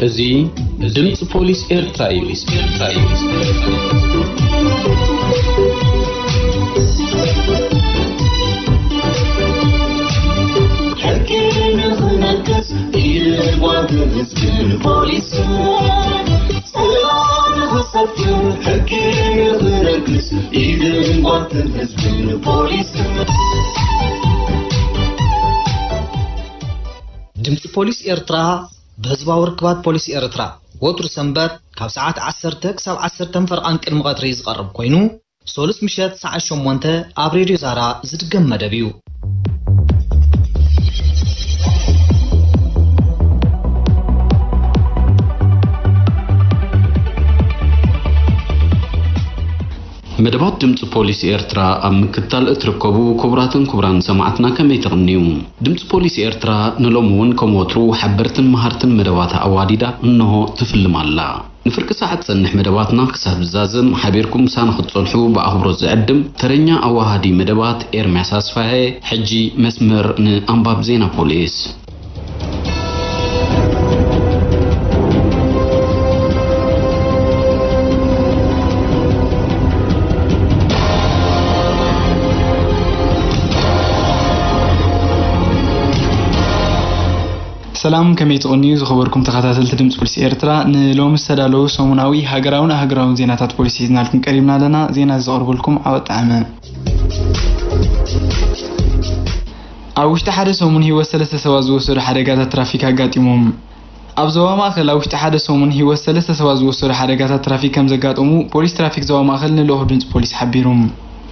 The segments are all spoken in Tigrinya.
እዚ ድምፂ ፖሊስ ኤርትራ እዩ። ሕጊ ንኽነግስ ኢድን ጓንትን ህዝብን ፖሊስን፣ ሰላም ንኽሰፍን ሕጊ ንኽነግስ ኢድን ጓንትን ህዝብን ፖሊስን። ድምፂ ፖሊስ ኤርትራ ብህዝባዊ ርክባት ፖሊስ ኤርትራ ወትሩ ሰንበት ካብ ሰዓት ዓሰርተ ክሳብ ዓሰርተ ፈርቓን ቅድሚ ቀትሪ ዝቐርብ ኮይኑ፣ ሶሉስ ምሸት ሰዓት ሸሞንተ ኣብ ሬድዮ ዛራ ዝድገም መደብ እዩ። መደባት ድምፂ ፖሊስ ኤርትራ ኣብ ምክትታል እትርከቡ ክቡራትን ክቡራን ሰማዕትና ከመይ ትቕንዩ? ድምፂ ፖሊስ ኤርትራ ንሎሚ እውን ከም ወትሩ ሓበርትን መሃርትን መደባት ኣዋዲዳ እንሆ ትፍልም ኣላ። ንፍርቂ ሰዓት ዝጸንሕ መደባትና ክሳብ ዝዛዘም ሓቢርኩም ምሳና ክትጸንሑ ብኣኽብሮት ዝዕድም ተረኛ ኣዋሃዲ መደባት ኤርምያስ ኣስፋሄ። ሕጂ መስመር ንኣንባብ ዜና ፖሊስ። ሰላም፣ ከመይ ትቕንዩ ዝኸበርኩም ተኸታተልቲ ድምፂ ፖሊስ ኤርትራ? ንሎሚ ዝተዳለዉ ሰሙናዊ ሃገራውን ኣህጉራውን ዜናታት ፖሊስ ሒዝናልኩም ቀሪብና ኣለና። ዜና ዘቕርበልኩም ዓወት ጣዕመ። ኣብ ውሽጢ ሓደ ሰሙን ህይወት ሰለስተ ሰባት ዝወሰዱ ሓደጋታት ትራፊክ ኣጋጢሞም። ኣብ ዞባ ማእከል ኣብ ውሽጢ ሓደ ሰሙን ህይወት ሰለስተ ሰባት ዝወሰዱ ሓደጋታት ትራፊክ ከም ዘጋጠሙ ፖሊስ ትራፊክ ዞባ ማእከል ንልኡኽ ድምፂ ፖሊስ ሓቢሩ።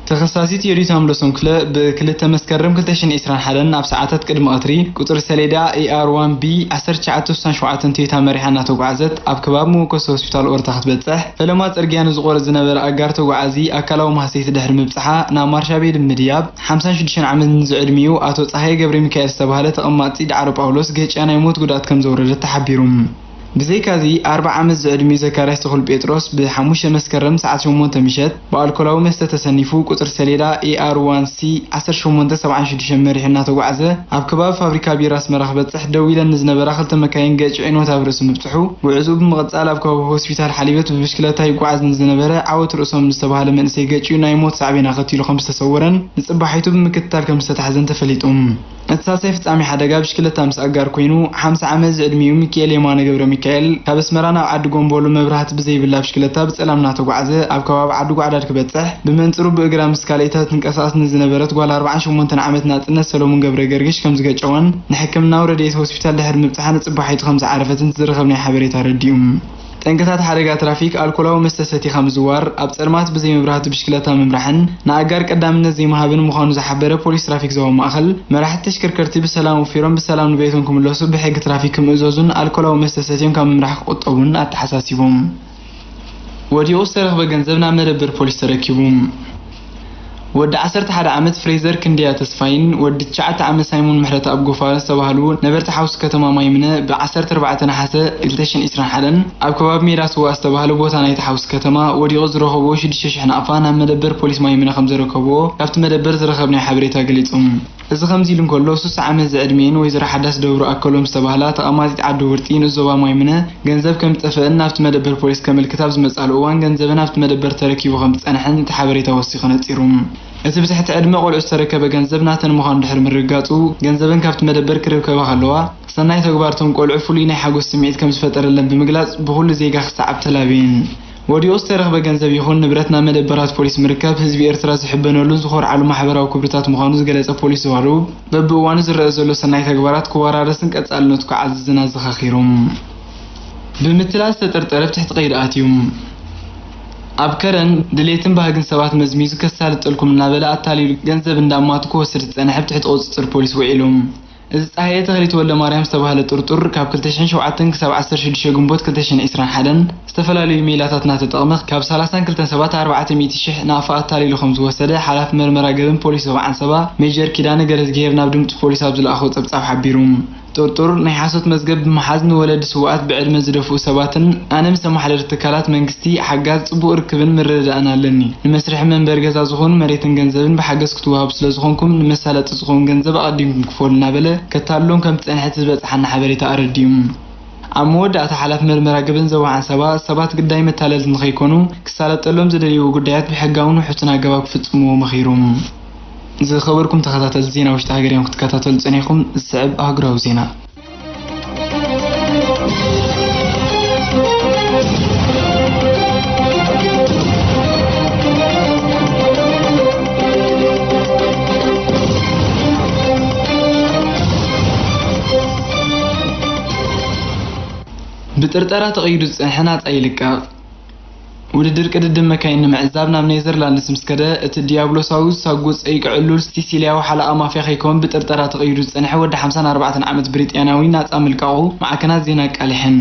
ተኸሳሲት ዮዲት ኣምለሶም ክፍለ ብክልተ መስከረም ክልተ ሽሕን ዕስራን ሓደን ኣብ ሰዓታት ቅድሚ ቀትሪ ቁፅሪ ሰሌዳ ኤ ኣር ዋን ቢ ዓሰርተ ትሽዓተ ስሳን ሸውዓተን ቶዮታ መሪሓ እናተጓዓዘት ኣብ ከባቢ መወከሲ ሆስፒታል ኦርታ ክትበፅሕ ፈለማ ፅርግያ ንዝቆርፅ ዝነበረ ኣጋር ተጓዓዚ ኣካላዊ ማህሰይቲ ድሕሪ ምብፅሓ ናብ ማርሻ ቤት ምድያብ ሓምሳን ሽዱሽተን ዓመት ንዝዕድሚኡ ኣቶ ፀሃየ ገብረ ሚካኤል ዝተባህለ ተቐማጢ ዳዕሮ ጳውሎስ ገጭያ ናይ ሞት ጉድኣት ከም ዘውረደት ተሓቢሩ። ብዘይካዚ ኣርብዓ ዓመት ዝዕድሚኡ ዘካርያስ ተኽሉ ጴጥሮስ ብሓሙሽተ መስከረም ሰዓት ሸሞንተ ምሸት ብኣልኮላዊ መስተ ተሰኒፉ ቁፅሪ ሰሌዳ ኤ ኣር ዋን ሲ ዓሰርተ ሸሞንተ ሰብዓን ሽዱሽተን መሪሑ እናተጓዕዘ ኣብ ከባቢ ፋብሪካ ቢራ ኣስመራ ክበፅሕ ደው ኢለን ንዝነበራ ክልተ መካይን ገጭ ዕንወት ኣብ ርእሱ ምብፅሑ፣ ጉዕዝኡ ብምቕፃል ኣብ ከባቢ ሆስፒታል ሓሊበት ብብሽክለታ ይጓዓዝ ንዝነበረ ዓወት ርእሶም ዝተባህለ መንእሰይ ገጭ ናይ ሞት ሳዕቤን ኣኸቲሉ ከም ዝተሰወረን ንፅባሒቱ ብምክትታል ከም ዝተታሕዘን ተፈሊጡ። እቲ ሳልሳይ ፍጻሜ ሓደጋ ብሽክለታ ምስ ኣጋር ኮይኑ፣ ሓምሳ ዓመት ዝዕድሚኡ ሚኪኤል የማነ ገብረ ሚካኤል ካብ ኣስመራ ናብ ዓዲ ጎንቦሎ መብራህቲ ብዘይብላ ብሽክለታ ብጸላም እናተጓዕዘ ኣብ ከባቢ ዓዲ ጓዕዳድ ክበጽሕ ብመንጽሩ ብእግራ ምስ ካልኢታ ትንቀሳቐስ ንዝነበረት ጓል ኣርባዓን ሸሞንተን ዓመት ናጽነት ሰሎሙን ገብረ ገርግሽ ከም ዝገጨወን ንሕክምናዊ ረድኤት ሆስፒታል ድሕሪ ምብጽሓ ንጽባሒቱ ከም ዝዓረፈትን ዝረኸብናዮ ሓበሬታ ኣረዲኡ። ጠንቅታት ሓደጋ ትራፊክ ኣልኮላዊ መስተ ሰቲኻ ምዝዋር፣ ኣብ ጸልማት ብዘይ መብራህቲ ብሽክለታ ምምራሕን ንኣጋር ቀዳምነት ዘይምሃብን ምዃኑ ዝሓበረ ፖሊስ ትራፊክ ዞባ ማእኸል፣ መራሕቲ ተሽከርከርቲ ብሰላም ወፊሮም ብሰላም ንቤቶም ክምለሱ ብሕጊ ትራፊክ ክምእዘዙን ኣልኮላዊ መስተ ሰትዮም ካብ ምምራሕ ክቑጠቡን ኣተሓሳሲቦም። ወዲቑ ዝተረኽበ ገንዘብ ናብ መደበር ፖሊስ ተረኪቡ። ወዲ ዓሰርተ ሓደ ዓመት ፍሬዘር ክንድያ ተስፋይን ወዲ ትሽዓተ ዓመት ሳይሞን ምሕረተኣብ ጎፋ ዝተባህሉ ነበርቲ ሓውሲ ከተማ ማይምነ ብ ዓሰርተ ኣርባዕተ ነሓሰ ክልተ ሽሕን ዕስራን ሓደን ኣብ ከባቢ ሜዳ ስዋ ዝተባህለ ቦታ ናይቲ ሓውሲ ከተማ ወዲቑ ዝረኸብዎ ሽዱሽተ ሽሕ ናቕፋ ናብ መደበር ፖሊስ ማይምነ ከም ዘረከብዎ ካብቲ መደበር ዝረኸብናዮ ሓበሬታ ገሊጹ። እዚ ከምዚ ኢሉ እንከሎ፣ ስሳ ዓመት ዝዕድሚኤን ወይዘሮ ሓዳስ ደብሩ ኣከሎም ዝተባህላ ተቐማጢት ዓዲ ውርጢ ንዞባ ማይምነ ገንዘብ ከም ዝጠፍአን ናብቲ መደበር ፖሊስ ከመልክት ኣብ ዝመጻሉ እዋን ገንዘበን ኣብቲ መደበር ተረኪቡ ከም ዝጸንሐን እቲ ሓበሬታ ወሲኹ ነጺሩ። እቲ ብትሕቲ ዕድመ ቆልዑ ዝተረከበ ገንዘብ ናተን ምዃኑ ድሕሪ ምርግጋጹ፣ ገንዘበን ካብቲ መደበር ክርከባ ከለዋ፣ ሰናይ ተግባር እቶም ቆልዑ ፍሉይ ናይ ሓጎስ ስምዒት ከም ዝፈጠረለን ብምግላጽ፣ ብኹሉ ዜጋ ክሰዓብ ተላብየን። ወዲቑ ዝተረኽበ ገንዘብ ይኹን ንብረት ናብ መደበራት ፖሊስ ምርካብ ህዝቢ ኤርትራ ዝሕበነሉን ዝኾርዓሉ ማሕበራዊ ክብርታት ምዃኑ ዝገለጸ ፖሊስ ዞባ ደቡብ፣ በብእዋኑ ዝረአ ዘሎ ሰናይ ተግባራት ክወራረስን ቀጻልነቱ ክዓዝዝን ኣዘኻኺሩ። ብምትላል ዝተጠርጠረ ኣብ ትሕቲ ቀይዲ ኣትዩ። ኣብ ከረን ድሌትን ባህግን ሰባት መዝሚዙ ከሳልጠልኩም እናበለ ኣታሊሉ ገንዘብ እንዳማቱ ክወስድ ዝጸንሐ ኣብ ትሕቲ ቁጽጽር ፖሊስ ውዒሉ። እዚ ጸሃየ ተኽሊት ወልደማርያም ዝተባህለ ጥርጡር ካብ ክልተ ሽሕን ሸውዓተን ክሳብ ዓሰርተ ሽዱሽተ ግንቦት ክልተ ሽሕን ዕስራን ሓደን ዝተፈላለዩ ሜላታት እናተጠቕመ ካብ ሰላሳን ክልተን ሰባት ኣርባዕተ ሚእቲ ሽሕ ናቕፋ ኣታሊሉ ከም ዝወሰደ ሓላፊ መርመራ ገበን ፖሊስ ዞባ ዓንሰባ ሜጀር ኪዳነ ገረዝግሄር ናብ ድምፂ ፖሊስ ኣብ ዝለኣኾ ጸብጻብ ሓቢሩ። ጥርጡር ናይ ሓሶት መዝገብ ብምሓዝ ንወለዲ ስዉኣት ብዕድመ ዝደፍኡ ሰባትን ኣነ ምስ ኣመሓደርቲ ትካላት መንግስቲ ሓጋዝ ጽቡቕ ርክብን ምርድዳእን ኣለኒ። ንመስርሒ መንበሪ ገዛ ዝኾኑ መሬትን ገንዘብን ብሓገዝ ክትወሃቡ ስለ ዝኾንኩም ንመሳለጢ ዝኸውን ገንዘብ ኣቐዲምኩም ክፈሉ እናበለ ከታልሎም ከም ዝጸንሐ እቲ ዝበጽሓና ሓበሬታ ኣረዲኡ። ኣብ መወዳእታ ሓላፊ መርመራ ገበን ዘዋዓን ሰባት፣ ሰባት ግዳይ መታለልቲ ንኸይኮኑ ክሳለጠሎም ዝደልይዎ ጉዳያት ብሕጋውን ውሑስን ኣገባብ ክፍጽምዎ መኺሩ። ዝኸበርኩም ተኸታተልቲ ዜና ውሽጢ ሃገር እዮም ክትከታተሉ ጸኒሕኩም። ዝስዕብ ኣህጉራዊ ዜና። ብጥርጠራ ተቐይዱ ዝጸንሐ ናጻ ይልቀቕ። ውድድር ቅድድም መካይን ንምዕዛብ ናብ ኔዘርላንድስ ምስ ከደ፣ እቲ ዲያብሎሳዊ ሳጉ ጸይቂ ዕሉል ሲሲልያዊ ሓለቓ ማፍያ ከይከውን ብጥርጠራ ተቐይዱ ዝጸንሐ ወዲ ሓምሳን ኣርባዕተን ዓመት ብሪጣንያዊ ናጻ ምልቃቑ ማዕከናት ዜና ኣቃሊሐን።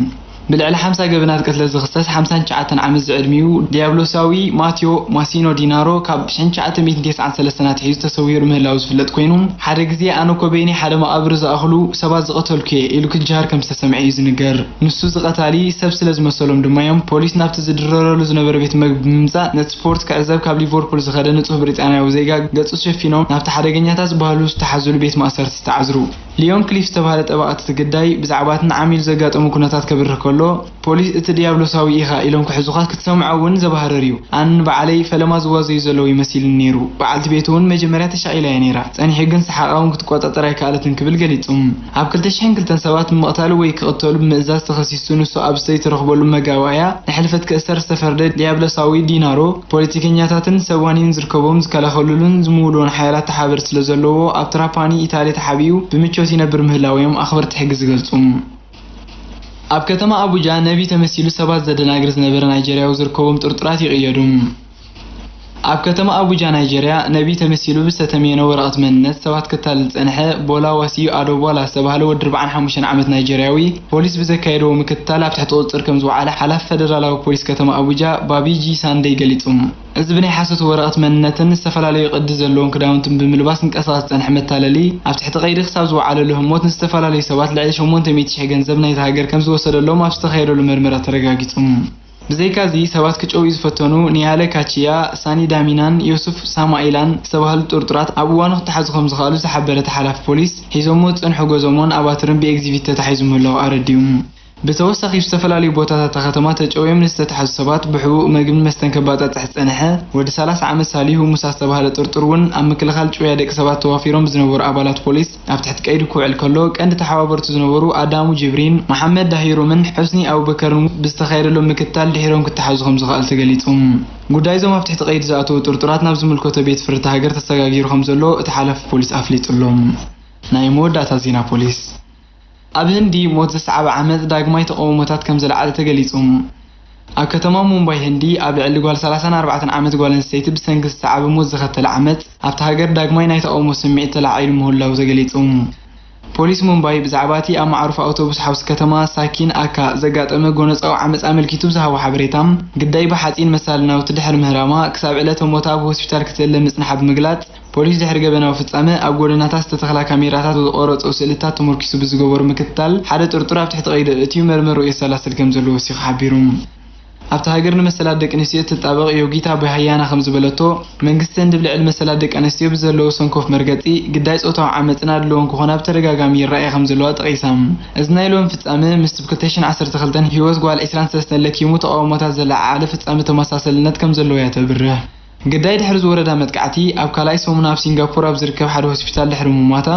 ብልዕሊ ሓምሳ ገበናት ቅትለት ዝኽሰስ ሓምሳን ትሽዓተን ዓመት ዝዕድሚኡ ዲያብሎሳዊ ማትዮ ማሲኖ ዲናሮ ካብ ሽሕን ትሽዓተ ሚእትን ተስዓን ሰለስተን ኣትሒዙ ተሰዊሩ ምህላው ዝፍለጥ ኮይኑ፣ ሓደ ግዜ ኣነ እኮ በይነይ ሓደ መቓብር ዝኣኽሉ ሰባት ዝቐተልኩ እየ ኢሉ ክጅሃር ከም ዝተሰምዐ እዩ ዝንገር። ንሱ ዝቐታሊ ሰብ ስለ ዝመሰሎም ድማ እዮም ፖሊስ ናብቲ ዝድረረሉ ዝነበረ ቤት መግቢ ብምምጻእ ነቲ ስፖርት ክዕዘብ ካብ ሊቨርፑል ዝኸደ ንጹህ ብሪጣንያዊ ዜጋ ገጹ ሸፊኖም ናብቲ ሓደገኛታት ዝበሃሉ ዝተሓዙሉ ቤት ማእሰርቲ ዝተዓዝሩ። ሊዮን ክሊፍ ዝተባህለ ጠበቓ እቲ ግዳይ ብዛዕባ እቲ ንዓሚሉ ዘጋጠሙ ኩነታት ከብርህ ከሎ፣ ፖሊስ እቲ ዲያብሎሳዊ ኢኻ ኢሎም ክሕዙኻ ክትሰምዖ እውን ዘባህርር እዩ። ኣነ ንባዕለይ ፈለማ ዝዋዘዩ ዘለዉ ይመሲልኒ ነይሩ። በዓልቲ ቤቱ እውን መጀመርያ ተሻቒላ እያ ነይራ። ጸኒሑ ግን ሰሓቓ እውን ክትቆጻጸር ኣይከኣለትን ክብል ገሊጹ። ኣብ ክልተ ሽሕን ክልተን ሰባት ንምቕታሉ ወይ ክቕተሉ ብምእዛዝ ተኸሲሱ ንሱ ኣብ ዝተይተረኽበሉ መጋባእያ ንሕልፈት ክእሰር ዝተፈርደ ዲያብሎሳዊ ዲናሮ፣ ፖለቲከኛታትን ሰብ ዋኒን ዝርከቦም ዝከላኸሉሉን ዝምውልዎን ሓያላት ተሓበርቲ ስለ ዘለዎ ኣብ ትራፓኒ ኢታሊ ተሓቢኡ ብምቾት ይነብር ምህላው እዮም ኣኽበርቲ ሕጊ ዝገልጹ። ኣብ ከተማ ኣቡጃ ነቢ ተመሲሉ ሰባት ዘደናግር ዝነበረ ናይጀርያዊ ዝርከቦም ጥርጡራት ይቕየዱ። ኣብ ከተማ ኣቡጃ ናይጀርያ ነቢ ተመሲሉ ብዝተተመየነ ወረቐት መንነት ሰባት ክታልል ዝጸንሐ ቦላ ዋሲዩ ኣዶ ቦላ ዝተባህለ ወዲ ኣርባዓን ሓሙሽተን ዓመት ናይጀርያዊ ፖሊስ ብዘካየድዎ ምክትታል ኣብ ትሕቲ ቁጽጽር ከም ዝወዓለ ሓላፊ ፈደራላዊ ፖሊስ ከተማ ኣቡጃ ባቢጂ ሳንደይ ገሊጹ። እዚ ብናይ ሓሶት ወረቐት መንነትን ዝተፈላለዩ ቅዲ ዘለዎም ክዳውንትን ብምልባስ እንቀሳቐስ ዝጸንሐ መታለሊ ኣብ ትሕቲ ቀይዲ ክሳብ ዝወዓለሉ ህሞት ንዝተፈላለዩ ሰባት ልዕሊ ሸሞንተ ሚእቲ ሽሕ ገንዘብ ናይታ ሃገር ከም ዝወሰደሎም ኣብ ዝተኻየደሉ መርመራ ተረጋጊጹ። ብዘይካዚ ሰባት ክጨውዩ ዝፈተኑ ኒያለ ካቺያ፣ ሳኒ ዳሚናን ዮሱፍ ሳማኢላን ዝተባህሉ ጥርጡራት ኣብ እዋኑ ክተሓዙ ከም ዝኸኣሉ ዝሓበረ እቲ ሓላፊ ፖሊስ፣ ሒዞሞ ዝጸንሑ ገዞሞን ኣባትርን ብኤግዚቢት ተታሒዙ ምህላው ኣረዲኡ። ብተወሳኺ፣ ኣብ ዝተፈላለዩ ቦታታት እታ ከተማ ተጨውዮም ንዝተታሕዙ ሰባት ብሕቡእ መግብን መስተን ከባጻጽሕ ዝጸንሐ ወዲ ሰላሳ ዓመት ሳሊሁ ሙሳ ዝተባህለ ጥርጡር እውን ኣብ ምክልኻል ጭውያ ደቂ ሰባት ተዋፊሮም ብዝነበሩ ኣባላት ፖሊስ ኣብ ትሕቲ ቀይዲ ክውዕል ከሎ፣ ቀንዲ ተሓባበርቱ ዝነበሩ ኣዳሙ ጅብሪን፣ መሓመድ ዳሂሩምን ሑስኒ ኣቡበከርን ብዝተኻየደሎም ምክትታል ድሒሮም ክተሓዙ ከም ዝኸኣሉ ተገሊጹ። ጉዳይዞም ኣብ ትሕቲ ቀይዲ ዝኣተዉ ጥርጡራት ናብ ዝምልከቶ ቤት ፍርዲ ሃገር ተሰጋጊሩ ከም ዘሎ እቲ ሓላፊ ፖሊስ ኣፍሊጡ ኣሎ። ናይ መወዳእታ ዜና ፖሊስ። ኣብ ህንዲ ሞት ዘስዓበ ዓመጽ ዳግማይ ተቓውሞታት ከም ዘልዓለ ተገሊጹ። ኣብ ከተማ ሙምባይ ህንዲ ኣብ ልዕሊ ጓል ሰላሳን ኣርባዕተን ዓመት ጓል ኣንስተይቲ ብሰንኪ ዝሰዓበ ሞት ዝኸተለ ዓመጽ ኣብታ ሃገር ዳግማይ ናይ ተቓውሞ ስምዒት ተላዒሉ ምህላዉ ተገሊጹ። ፖሊስ ሙምባይ ብዛዕባ እቲ ኣብ መዓርፎ ኣውቶቡስ ሓውሲ ከተማ ሳኪን ኣካ ዘጋጠመ ጎነጻዊ ዓመጽ ኣመልኪቱ ብዝሃቦ ሓበሬታ፣ ግዳይ ብሓጺን መሳሊ ናውቲ ድሕሪ ምህራማ ክሳብ ዕለተ ሞታ ኣብ ሆስፒታል ክትእለ ምጽንሓ ብምግላጽ፣ ፖሊስ ድሕሪ ገበናዊ ፍጻመ ኣብ ጎደናታት ዝተተኽላ ካሜራታት ዝቐረጾ ስእልታት ተመርኪሱ ብዝገበሮ ምክትታል፣ ሓደ ጥርጡር ኣብ ትሕቲ ቀይዲ ኣእትዩ መርመርኡ የሰላስል ከም ዘሎ ወሲኹ ሓቢሩ። ኣብታ ሃገር ንመሰላት ደቂ ኣንስትዮ እትጣበቕ ዮጊታ ብሃያና ከም ዝበለቶ፣ መንግስቲ ህንዲ ኣብ ልዕሊ መሰላት ደቂ ኣንስትዮ ብዘለዎ ሰንኮፍ መርገጺ ግዳይ ጾታዊ ዓመጽን ኣድልዎን ክኾና ብተደጋጋሚ ይረኣያ ከም ዘለዋ ጠቒሳ። እዚ ናይ ሎሚ ፍጻመ ምስቲ ብ ክልተ ሽሕን ዓሰርተ ክልተን ህይወት ጓል ዕስራን ሰለስተን ለኪሙ ተቓውሞታት ዘለዓዓለ ፍጻመ ተመሳሰልነት ከም ዘለዎ እያ ተብርህ። ግዳይ ድሕሪ ዝወረዳ መጥቃዕቲ፣ ኣብ ካልኣይ ሰሙና ኣብ ሲንጋፖር ኣብ ዝርከብ ሓደ ሆስፒታል ድሕሪ ምሟታ፣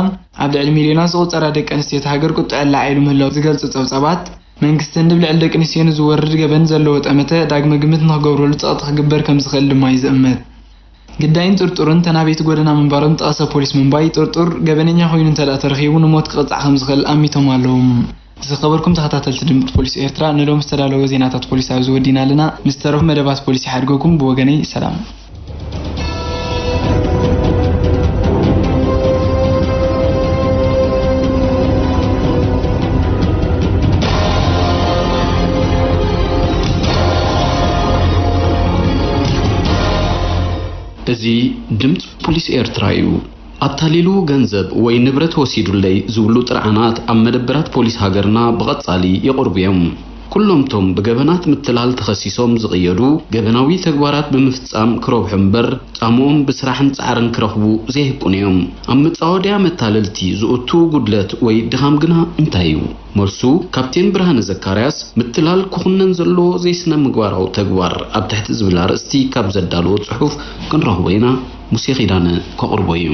ኣብ ልዕሊ ሚልዮናት ዝቑጸራ ደቂ ኣንስትዮ እታ ሃገር ቁጥዐን ለዓዒሉ ምህላው ዝገልጹ ጸብጻባት፣ መንግስቲ ህንዲ ኣብ ልዕሊ ደቂ ኣንስትዮ ንዝወርድ ገበን ዘለዎ ጠመተ ዳግመ ግምት ንኽገብረሉ ጸቕጢ ክግበር ከም ዝኽእል ድማ እዩ ዝእመት። ግዳይን ጥርጡርን ተናበይቲ ጎደና ምንባሮም ዝጠቐሰ ፖሊስ ሙምባይ፣ ጥርጡር ገበነኛ ኮይኑ እንተደኣ ተረኺቡ ንሞት ክቕጻዕ ከም ዝኽእል ኣሚቶም ኣለዉ። ዝኸበርኩም ተኸታተልቲ ድምፂ ፖሊስ ኤርትራ፣ ንሎም ዝተዳለወ ዜናታት ፖሊስ ኣብዚ ወዲና ኣለና። ምስ ዝተረፉ መደባት ፖሊስ ይሓድገኩም። ብወገነይ ሰላም። እዚ ድምፂ ፖሊስ ኤርትራ እዩ። ኣታሊሉ ገንዘብ ወይ ንብረት ወሲዱለይ ዝብሉ ጥርዓናት ኣብ መደበራት ፖሊስ ሃገርና ብቐጻሊ ይቐርቡ እዮም። ኩሎምቶም ብገበናት ምትላል ተኸሲሶም ዝቕየዱ፣ ገበናዊ ተግባራት ብምፍጻም ክረብሑ እምበር፣ ጻምኦም ብስራሕን ጻዕርን ክረኽቡ ዘይህቁን እዮም። ኣብ መጻወድያ መታለልቲ ዝእቱ ጉድለት ወይ ድኻም ግና እንታይ እዩ? መልሱ፣ ካፕቴን ብርሃነ ዘካርያስ፣ ምትላል ክኹነን ዘለዎ ዘይስነ ምግባራዊ ተግባር ኣብ ትሕቲ ዝብል ኣርእስቲ ካብ ዘዳለዎ ጽሑፍ ክንረኽቦ ኢና። ሙሴ ኪዳነ ከቕርቦ እዩ።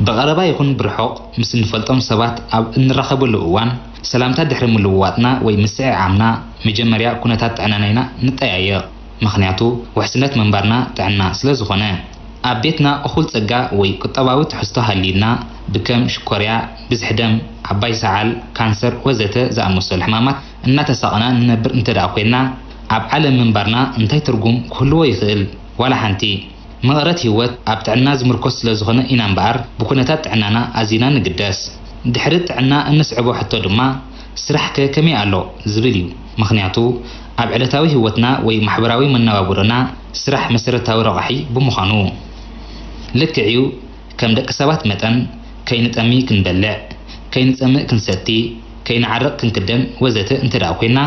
ብቐረባ ይኹን ብርሑቕ ምስ እንፈልጦም ሰባት ኣብ እንራኸበሉ እዋን፣ ሰላምታ ድሕሪ ምልውዋጥና ወይ ምስዕዓምና፣ መጀመርያ ኩነታት ጥዕናና ኢና ንጠያየቕ። ምኽንያቱ፣ ውሕስነት ምንባርና ጥዕና ስለ ዝኾነ። ኣብ ቤትና እኹል ጸጋ ወይ ቁጠባዊ ትሕዝቶ ሃልዩና፣ ብከም ሽኮርያ፣ ብዝሒ ደም፣ ዓባይ ሰዓል፣ ካንሰር ወዘተ ዝኣመሰሉ ሕማማት እናተሳቐና ንነብር እንተ ደኣ ኮይንና፣ ኣብ ዓለም ምንባርና እንታይ ትርጉም ክህልዎ ይኽእል? ዋላ ሓንቲ። መቐረት ህይወት ኣብ ጥዕና ዝምርኮስ ስለ ዝኾነ ኢና እምበኣር፣ ብኩነታት ጥዕናና ኣዚና ንግደስ። ድሕሪ ጥዕና እንስዕቦ ሕቶ ድማ፣ ስራሕከ ከመይ ኣሎ? ዝብል እዩ። ምኽንያቱ፣ ኣብ ዕለታዊ ህይወትና ወይ ማሕበራዊ መነባብሮና ስራሕ መሰረታዊ ረቋሒ ብምዃኑ። ልክዕ እዩ፣ ከም ደቂ ሰባት መጠን፣ ከይንጠሚ ክንበልዕ፣ ከይንጸምእ ክንሰቲ፣ ከይንዓርቕ ክንክደን ወዘተ እንተ ደኣ ኮይንና፣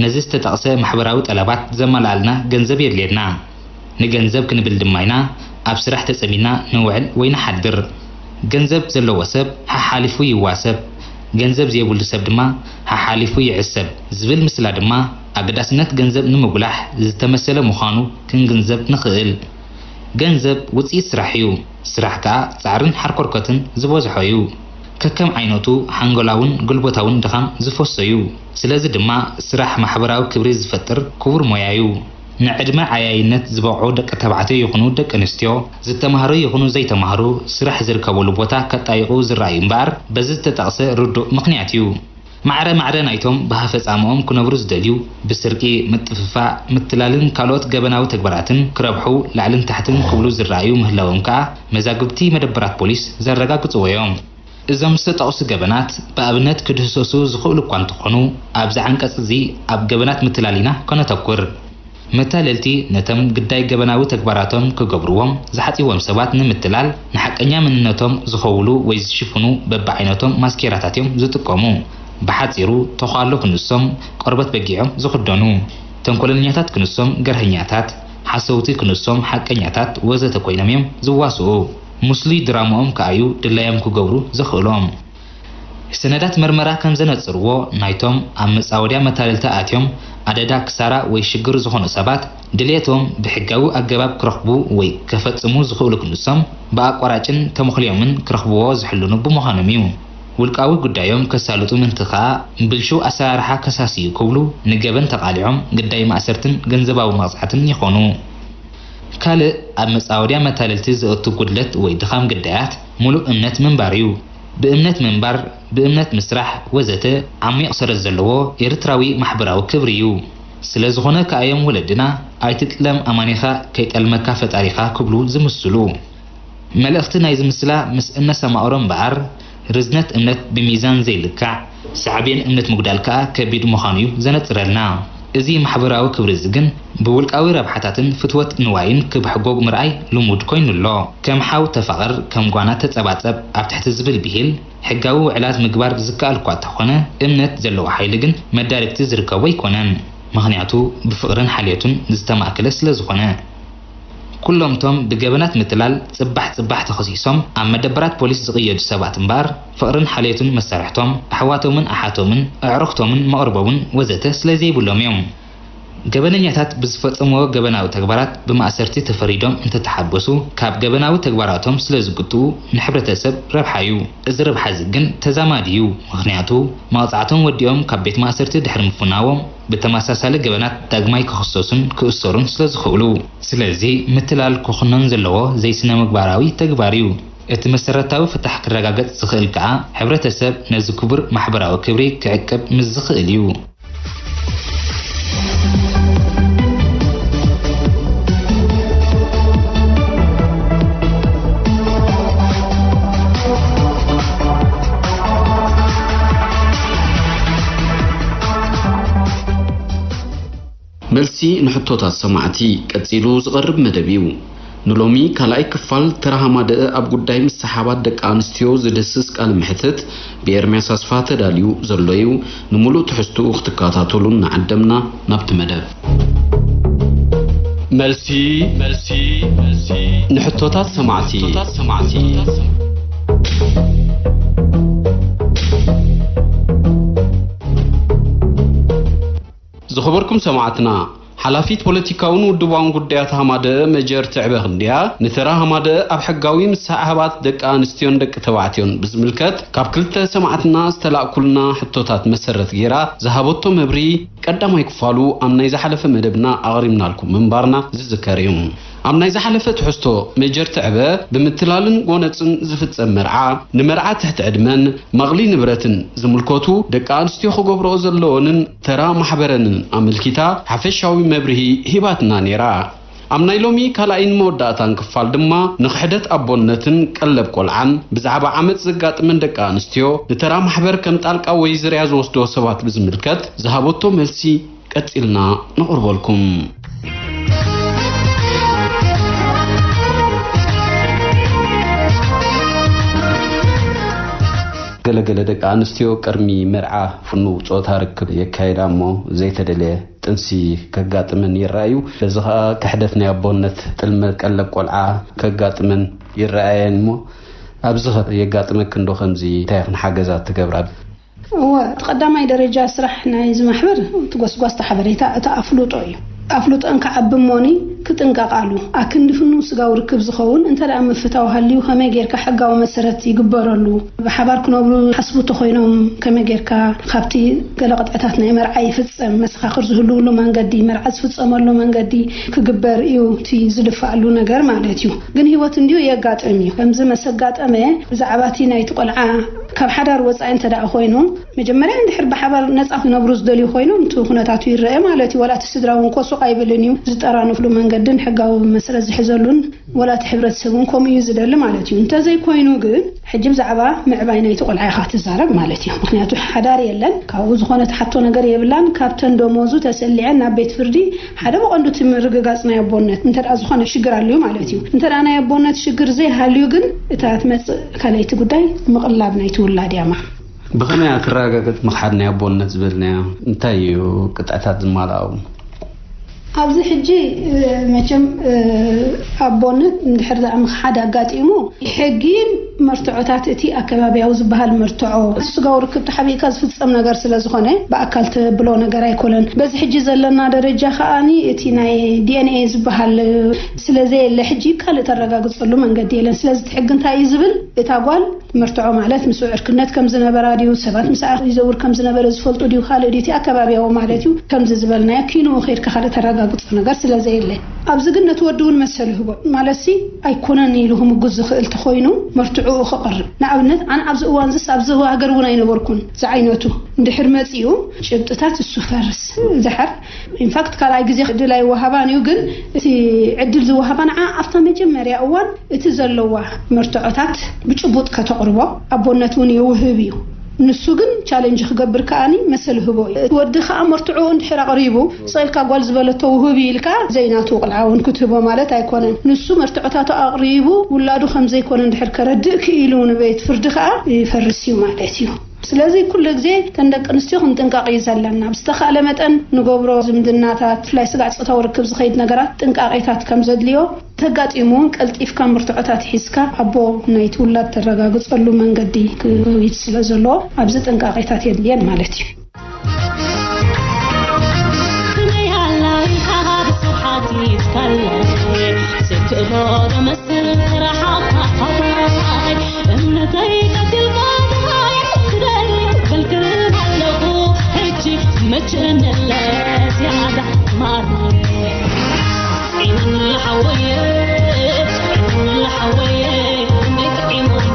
ነዚ ዝተጠቕሰ ማሕበራዊ ጠለባት ዘማልኣልና ገንዘብ የድልየና። ንገንዘብ ክንብል ድማ ኢና ኣብ ስራሕ ተጸሚድና ንውዕል ወይ ንሓድር። ገንዘብ ዘለዎ ሰብ ሓሓሊፉ ይዋሰብ፣ ገንዘብ ዘይብሉ ሰብ ድማ ሓሓሊፉ ይዕሰብ ዝብል ምስላ ድማ ኣገዳስነት ገንዘብ ንምጉላሕ ዝተመሰለ ምዃኑ ክንግንዘብ ንኽእል። ገንዘብ ውጽኢት ስራሕ እዩ። ስራሕ ከኣ ጻዕርን ሓርኮርኮትን ዝበዝሖ እዩ። ከከም ዓይነቱ ሓንጎላውን ጉልበታውን ድኻም ዝፈሶ እዩ። ስለዚ ድማ ስራሕ ማሕበራዊ ክብሪ ዝፈጥር ክቡር ሞያ እዩ። ንዕድመ ዓያይነት ዝበቕዑ ደቂ ተባዕትዮ ይኹኑ ደቂ ኣንስትዮ፣ ዝተማህሩ ይኹኑ ዘይተማህሩ፣ ስራሕ ዝርከበሉ ቦታ ከጣይቑ ዝረኣዩ እምበኣር፣ በዚ ዝተጠቕሰ ርዱእ ምኽንያት እዩ። ማዕረ ማዕረ ናይቶም ብሃፈጻምኦም ክነብሩ ዝደልዩ፣ ብስርቂ፣ ምጥፍፋእ፣ ምትላልን ካልኦት ገበናዊ ተግባራትን ክረብሑ ላዕልን ታሕትን ክብሉ ዝረኣዩ ምህላዎም ከኣ መዛግብቲ መደበራት ፖሊስ ዘረጋግጽዎ እዮም። እዞም ዝተጠቕሱ ገበናት ብኣብነት ክድህሰሱ ዝኽእሉ እኳ እንተኾኑ፣ ኣብዚ ዓንቀጽ እዚ ኣብ ገበናት ምትላል ኢና ከነተኩር። መታለልቲ ነቶም ግዳይ ገበናዊ ተግባራቶም ክገብርዎም ዝሓጽይዎም ሰባት ንምትላል፣ ንሓቀኛ መንነቶም ዝኸውሉ ወይ ዝሽፍኑ በብዓይነቶም ማስኬራታት እዮም ዝጥቀሙ። ብሓጺሩ፣ ተዃሎ ክንሶም ቆርበት በጊዖም ዝኽደኑ፣ ተንኮለኛታት ክንሶም ገርሀኛታት፣ ሓሰውቲ ክንሶም ሓቀኛታት ወዘተ ኮይኖም እዮም ዝዋስኡ። ምስሉይ ድራማኦም ከኣዩ ድላዮም ክገብሩ ዘኽእሎም። ሰነዳት መርመራ ከም ዘነጽርዎ፣ ናይቶም ኣብ መጻወድያ መታለልቲ ኣትዮም ኣደዳ ክሳራ ወይ ሽግር ዝኾኑ ሰባት፣ ድልየቶም ብሕጋዊ ኣገባብ ክረኽቡ ወይ ከፈጽሙ ዝኽእሉ ክንሶም ብኣቋራጭን ተመኽልዮምን ክረኽብዎ ዝሕልኑ ብምዃኖም እዩ። ውልቃዊ ጉዳዮም ከሳልጡ ምእንቲ ከኣ፣ ብልሹው ኣሰራርሓ ከሳስዩ ክብሉ ንገበን ተቓሊዖም ግዳይ ማእሰርትን ገንዘባዊ መቕጻዕትን ይኾኑ። ካልእ ኣብ መጻወድያ መታለልቲ ዘእቱ ጉድለት ወይ ድኻም ግዳያት፣ ምሉእ እምነት ምንባር እዩ። ብእምነት ምንባር፣ ብእምነት ምስራሕ ወዘተ ዓሚቕ ሰረት ዘለዎ ኤርትራዊ ማሕበራዊ ክብሪ እዩ። ስለ ዝኾነ ከኣዮም ወለድና፣ "ኣይትጥለም ኣማኒኻ፣ ከይጠልመካ ፈጣሪኻ" ክብሉ ዝምስሉ። መልእኽቲ ናይዚ ምስላ ምስ እነሰማቕሮ እምበኣር፣ ርዝነት እምነት ብሚዛን ዘይልካዕ፣ ሳዕቤን እምነት ምጉዳል ከኣ ከቢድ ምዃኑ እዩ ዘነጽረልና። እዚ ማሕበራዊ ክብሪ እዚ ግን ብውልቃዊ ረብሓታትን ፍትወት ንዋይን ክብሕጎ ምርኣይ ልሙድ ኮይኑ ኣሎ። "ከም ሓው ተፋቐር፣ ከም ጓና ተጸባጸብ" ኣብ ትሕቲ ዝብል ብሂል፣ ሕጋዊ ውዕላት ምግባር ዝከኣል እኳ እንተኾነ፣ እምነት ዘለዎ ሓይሊ ግን መዳርግቲ ዝርከቦ ኣይኮነን። ምኽንያቱ፣ ብፍቕርን ሓልዮትን ዝተማእከለ ስለ ዝኾነ። ኩሎምቶም ብገበናት ምትላል ጽባሕ ጽባሕ ተኸሲሶም ኣብ መደበራት ፖሊስ ዝቕየዱ ሰባት እምበኣር፣ ፍቕርን ሓልዮትን መሳርሕቶም፣ ኣሕዋቶምን ኣሓቶምን፣ ኣዕሩኽቶምን መቕርቦምን ወዘተ ስለ ዘይብሎም እዮም። ገበነኛታት ብዝፈጸምዎ ገበናዊ ተግባራት ብማእሰርቲ ተፈሪዶም እንተተሓበሱ፣ ካብ ገበናዊ ተግባራቶም ስለ ዝግትኡ ንሕብረተሰብ ረብሓ እዩ። እዚ ረብሓ እዚ ግን ተዛማዲ እዩ። ምኽንያቱ፣ መቕጻዕቶም ወዲኦም ካብ ቤት ማእሰርቲ ድሕሪ ምፍናዎም፣ ብተመሳሳሊ ገበናት ዳግማይ ክኽሰሱን ክእሰሩን ስለ ዝኽእሉ። ስለዚ፣ ምትላል ክኹነን ዘለዎ ዘይስነ ምግባራዊ ተግባር እዩ። እቲ መሰረታዊ ፍታሕ ክረጋገጽ ዝኽእል ከኣ፣ ሕብረተሰብ ነዚ ክቡር ማሕበራዊ ክብሪ ክዕቅብ ምስ ዝኽእል እዩ። መልሲ ንሕቶታት ሰማዕቲ ቀጺሉ ዝቐርብ መደብ እዩ። ንሎሚ ካልኣይ ክፋል ተራ ሃማደአ ኣብ ጉዳይ ምስሓባት ደቂ ኣንስትዮ ዝድህስስ ቃለ መሕትት ብኤርምያስ ኣስፋ ተዳልዩ ዘሎ እዩ። ንምሉእ ትሕዝትኡ ክትከታተሉ እናዓደምና ናብቲ መደብ። መልሲ፣ መልሲ፣ መልሲ ንሕቶታት ሰማዕቲ። ዝኸበርኩም ሰማዕትና፣ ሓላፊት ፖለቲካውን ውድባውን ጉዳያት ሃማደአ መጀር ትዕበ ክንድያ፣ ንተራ ሃማደአ ኣብ ሕጋዊ ምስሕሓባት ደቂ ኣንስትዮን ደቂ ተባዕትዮን ብዝምልከት ካብ ክልተ ሰማዕትና ዝተላእኩልና ሕቶታት መሰረት ገይራ ዝሃበቶ መብሪ ቀዳማይ ክፋሉ ኣብ ናይ ዝሓለፈ መደብና ኣቕሪብናልኩም ምንባርና ዝዝከር እዩ። ኣብ ናይ ዝሓለፈ ትሕዝቶ መጀር ትዕበ ብምትላልን ጎነጽን ዝፍጸም መርዓ፣ ንመርዓ ትሕቲ ዕድመን መቕሊ ንብረትን ዝምልከቱ ደቂ ኣንስትዮ ክገብርኦ ዘለወንን ተራ ማሕበረንን ኣመልኪታ ሓፈሻዊ መብርሂ ሂባትና ነይራ። ኣብ ናይ ሎሚ ካልኣይን መወዳእታን ክፋል ድማ ንክሕደት ኣቦነትን ቀለብ ቆልዓን ብዛዕባ ዓመጽ ዘጋጥመን ደቂ ኣንስትዮ ንተራ ማሕበር ከም ጣልቃ ወይ ዝርያ ዝወስዶ ሰባት ብዝምልከት ዝሃበቶ መልሲ ቀጺልና ነቕርበልኩም። ገለገለ ደቂ ኣንስትዮ ቅድሚ መርዓ ፍኑው ጾታ ርክብ የካይዳ እሞ ዘይተደልየ ጥንሲ ከጋጥመን ይረኣዩ። እዚ ኸኣ ክሕደት ናይ ኣቦነት ጥልመት ቀለብ ቆልዓ ከጋጥመን ይረኣየን እሞ ኣብዚ ኸ የጋጥመክ እንዶ ከምዚ እንታይ ኢኽን ሓገዛት ትገብራ? እወ፣ እቲ ቀዳማይ ደረጃ ስራሕ ናይዚ ማሕበር እቲ ጎስጓስቲ ሓበሬታ፣ እቲ ኣፍልጦ እዩ። ኣፍልጦን ክዓቢ እሞኒ ክጥንቀቓሉ። ኣክንዲ ፍኑው ስጋዊ ርክብ ዝኸውን እንተ ደኣ ምፍታው ሃልዩ ከመይ ጌርካ ሕጋዊ መሰረት ይግበረሉ? ብሓባር ክነብሩ ሓስቡ እንተኾይኖም ከመይ ጌርካ ካብቲ ገለ ቅጥዕታት ናይ መርዓ ይፍጸም፣ መሰኻኽር ዝህልውሉ መንገዲ፣ መርዓ ዝፍጸመሉ መንገዲ ክግበር እዩ እቲ ዝልፋኣሉ ነገር ማለት እዩ። ግን ህይወት እንዲዩ የጋጥም እዩ። ከምዚ መሰጋጠመ ብዛዕባ እቲ ናይቲ ቆልዓ ካብ ሓዳር ወጻኢ እንተ ደኣ ኮይኑ፣ መጀመርያ እንድሕር ብሓባር ነጻ ክነብሩ ዝደልዩ ኮይኖም፣ እቲ ኩነታቱ ይረአ ማለት እዩ። ዋላ እቲ ስድራ እውን ኮ ሱቕ ኣይብልን እዩ። ዝጠራነፍሉ መንገድን ሕጋዊ መሰረት ዝሕዘሉን፣ ዋላ እቲ ሕብረተሰብ እውን ከምኡ እዩ ዝደሊ ማለት እዩ። እንተዘይኮይኑ ግን፣ ሕጂ ብዛዕባ ምዕባይ ናይቲ ቆልዓ ኢኻ ትዛረብ ማለት እዩ። ምኽንያቱ ሓዳር የለን፣ ካብኡ ዝኾነ ትሓቶ ነገር የብላን። ካብተን ደሞዙ ተሰሊዐን ናብ ቤት ፍርዲ ሓደ ብቐንዱ እቲ ምርግጋጽ ናይ ኣቦነት እንተ ደኣ ዝኾነ ሽግር ኣልዩ ማለት እዩ። እንተ ደኣ ናይ ኣቦነት ሽግር ዘይሃልዩ ግን፣ እታ ትመጽእ ካልኣይቲ ጉዳይ ምቕላብ ናይቲ ውላድ እያ። ብኸመይ እያ ትረጋገጽ ምኽሓድ ናይ ኣቦነት ዝበልናዮ? እንታይ እዩ ቅጥዕታት ዝማልኣው? ኣብዚ ሕጂ፣ እ፣ መቸም፣ እ፣ ኣቦነት እንድሕር ደኣ ምኽሓድ ኣጋጢሙ፣ ሕጊን መርትዖታት እቲ ኣከባብያዊ ዝበሃል መርትዖ፣ ስጋዊ ርክብ ተሓቢእካ ዝፍጸም ነገር ስለ ዝኾነ፣ ብኣካል ተብሎ ነገር ኣይኮነን። በዚ ሕጂ ዘለና ደረጃ ከኣኒ እቲ ናይ ዲ ኤን ኤ ዝበሃል ስለ ዘየለ፣ ሕጂ ካልእ ተረጋግጸሉ መንገዲ የለን። ስለዚ እቲ ሕጊ እንታይ እዩ ዝብል? እታ ጓል መርትዖ ማለት ምስኡ ዕርክነት ከም ዝነበራ ድዩ፣ ሰባት ምስኣ ይዘውር ከም ዝነበረ ዝፈልጡ ድዩ፣ ካልእ ድዩ፣ እቲ ኣከባብያዊ ማለት እዩ። ከምዚ ዝበልናዮ ኪንኡ ከይድካ ካልእ ተረጋግጾ ነገር ስለ ዘየለ፣ ኣብዚ ግን ነቲ ወዲ እውን መሰል ይህቦ። ማለትሲ ኣይኮነን ኢሉ ክምጉት ዝኽእል ተኾይኑ መርትዕኡ ክቕርብ። ንኣብነት ኣነ ኣብዚ እዋን ዝስ ኣብዚ ሃገር እውን ኣይነበርኩን። ዝዓይነቱ እንድሕር መጺኡ ጭብጥታት እሱ ፈርስ። ድሓር ኢንፋክት ካልኣይ ግዜ ዕድል ኣይወሃባን እዩ፣ ግን እቲ ዕድል ዝወሃባ ንዓ ኣብታ መጀመርያ እዋን እቲ ዘለዋ መርትዖታት ብጭቡጥ ከተቕርቦ ኣቦነት እውን የውህብ እዩ። ንሱ ግን ቻሌንጅ ክገብር ከኣኒ መሰል ህቦ እዩ። እቲ ወዲ ከኣ መርትዖ እንድሕር ኣቕሪቡ፣ ስቕ ኢልካ ጓል ዝበለቶ ውህብ ኢልካ ዘይናቱ ቆልዓ እውን ክትህቦ ማለት ኣይኮነን። ንሱ መርትዖታቱ ኣቕሪቡ ውላዱ ከም ዘይኮነ እንድሕር ከረድእ ክኢሉ ንቤት ፍርዲ ከኣ ይፈርስ እዩ ማለት እዩ። ስለዚ ኩሉ ግዜ እተን ደቂ ኣንስትዮ ክንጥንቀቕ እዩ ዘለና። ብዝተኻእለ መጠን ንገብሮ ዝምድናታት፣ ብፍላይ ስጋዕ ጾታዊ ርክብ ዝኸይድ ነገራት ጥንቃቄታት ከም ዘድልዮ፣ ተጋጢሙ እውን ቀልጢፍካ መርትዖታት ሒዝካ ኣቦ ናይቲ ውላድ ተረጋግጸሉ መንገዲ ክኸይድ ስለ ዘለዎ፣ ኣብዚ ጥንቃቄታት የድልየን ማለት እዩ። ከመይ ሃላይ ሃሃብ ስብሓት ይትካል ዘይክእሎ ዝመስል ረሓቕ ሓባይ እምነተይ ቀቲልካ ትሃይ ትደሊ ትክልክል ኣለኹ ሕጂ መቸነለ ዝያዳ ማር ዒኑን ለሓወየ ዒኑን ለሓወየ እንዴት ዒኑን